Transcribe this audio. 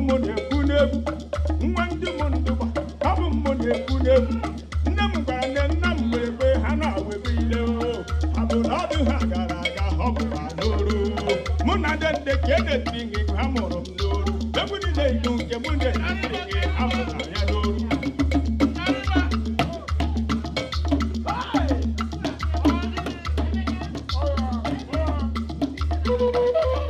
mụ na-ekwu n'egwu. Nwa ndị m ndụgba, ọ bụ mụ na-ekwu n'egwu. Nne m gwara nne nna m were kwe ha na-awebe ile o. Ha bụ na ọdụ ha gara aga, ọ bụkwa n'oru. Mụ na ndị nde ka edetiri gị, ha mụrụ m n'oru.